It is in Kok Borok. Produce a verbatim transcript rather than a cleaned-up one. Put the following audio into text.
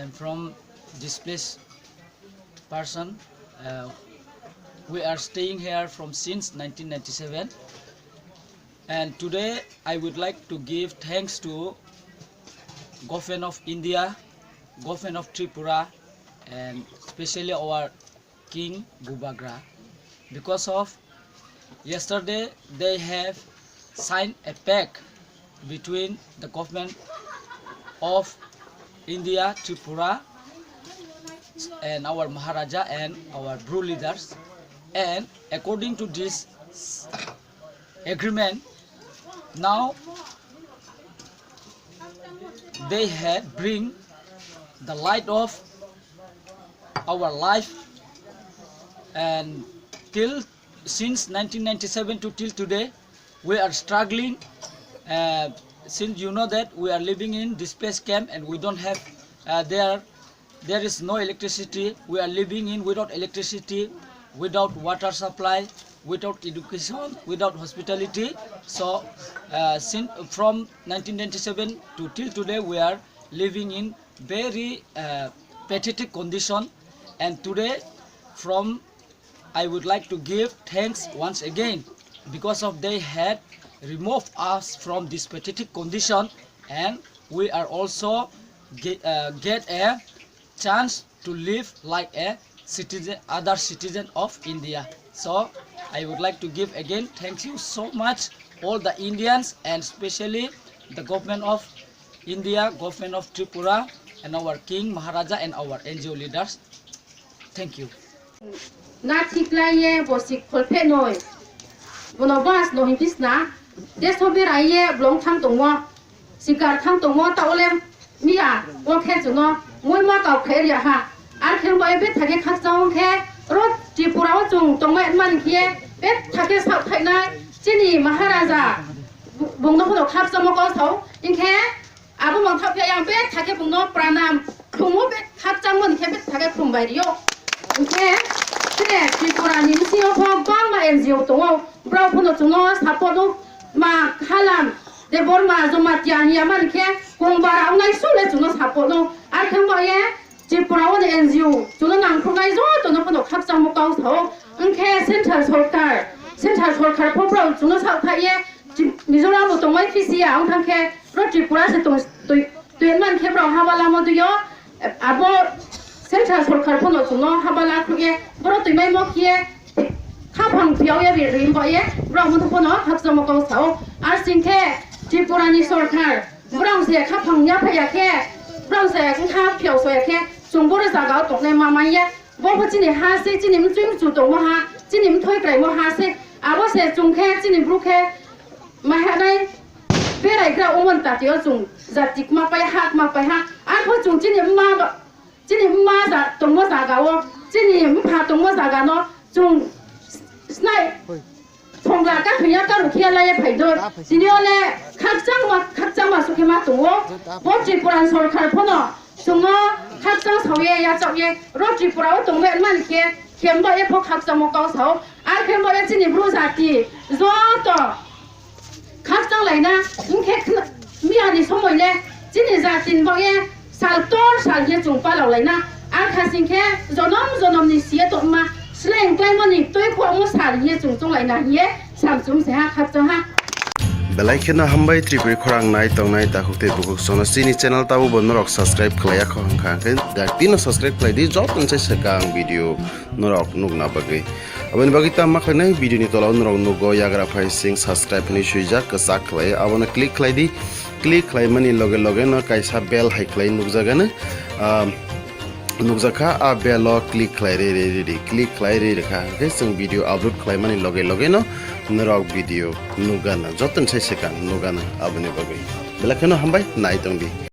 I'm from displaced person. Uh, we are staying here from since nineteen ninety-seven. And today I would like to give thanks to Government of India, Government of Tripura, and especially our King Bubagra. Because of yesterday, they have signed a pact between the government of India, Tripura, and our Maharaja and our Bru leaders. And according to this agreement, now they had bring the light of our life, and till, since nineteen ninety-seven to till today, we are struggling. Uh, since you know that we are living in displaced camp and we don't have, uh, there there is no electricity. We are living in without electricity, without water supply, without education, without hospitality. So, uh, since from nineteen ninety-seven to till today, we are living in very, uh, pathetic condition. And today, from I would like to give thanks once again because of they had removed us from this pathetic condition, and we are also get, uh, get a chance to live like a citizen, other citizen of India. So I would like to give again thank you so much all the Indians and specially the government of India, government of Tripura, and our King Maharaja and our N G O leaders. Thank you. Na thiklai ye bo sik kholphe noi. Bono bas no himpisna. Deso berai ye blong thang tongmo. Sikar thang tongmo ta ole miya o khe chuno. Moi ma kau khe ya ha. Ar khe mo ebe thake khak chang khe ro Tripura o chung tongma man khe be thake sa khainai chini Maharaja bongno phono khak chamo kau thau. Inkhe Abo mangthap khe yang bethak khe bungno pranam khlumo, bethak changmani khe bethak khe khum bai rio. Hwnkhe chini Tripura ni bisingo pho bangma N G O tongo, borok phano chwngno support no ma Halam Debbarma Jamatia hiya mani khe kong bara wngnai sole chwngno support no. Ar khe wngbaye Tripura o ni N G O chwngno nangkuknai jotono phano khakchangmo kau sao. Hwnkhe central sorkar, central sorkar pho borok chwngno sao kha ye Mizoram bo tongmai phisiya wng thang khe, bro Tripura se tong twi twi man khe bro haba lama duyo, abo central sorkar phano chwngno haba la khuk ye, bro twi mai mo khe khaphang phiyao ya ri ri bo ye, bro mo phano khakchangmo kau sao. Ar sing khe Tripura ni sorkar, bro se khaphang ya phai ya khe, bro se kha phiyao so ya khe, chwng boro jaga o tongnai ma man ya. Bo pho chini ha se, chini mchwi mchu tongmo ha, chini mthoi kraimo ha se. Abo se chwng khe, chini bru khe, mahanai berai gra umon tati o chwng jati kma pai ha, kma pai ha. Arpho chwng chini mma ba, chini mma ja tongmo jaga o, chini mpha tongmo jaga no chwng snai. Phongla ka thwiya ka rukhiya laiya phai do. Tini ole khakchangma, khakchangma sukhe ma tongo. Bo Tripura sorkar phono chwngno khakchang saoye, yachakye, ro Tripura o tongbe man khe, khemba ye pho khakchangmo kau sao. Ar khemba ye chini bru jati joto khakchang laina, hwnkhe khna-, miyani somoi le chini jati ni bagwi sal tor sal khe chwng palok laina. Ang khasing khe jonom jonom ni siye tongma, sleng klaimani twi khokmo sal hiye chwng chwng laina hiye sal chwng se ha khakchang ha. Belai kheno hambai Tripuri khorang nai tongnai takhuk tei bukhuk sono chini channel tabo bo norok subscribe khlaiya kho hwnkha hwnkhe dak tino subscribe khlai di joto se swkang video norok nukna bagwi. Aboni bagwi tamo khlainai video ni tola o norok nugo yagra phai sing subscribe hinwi swijak kwchak khlai abono click khlai di. Click khlaimani loge loge no kaisa bell hai khlai nukjagano, ah, nukjakha, a bell o click khlai ri ri ri ri, click khlai ri rikha, hwnkhe chwng video upload khlaimani loge loge no norok video nukgana, joto ni sai swkang nukgana. Aboni bagwi belai kheno hambai nai tongdi.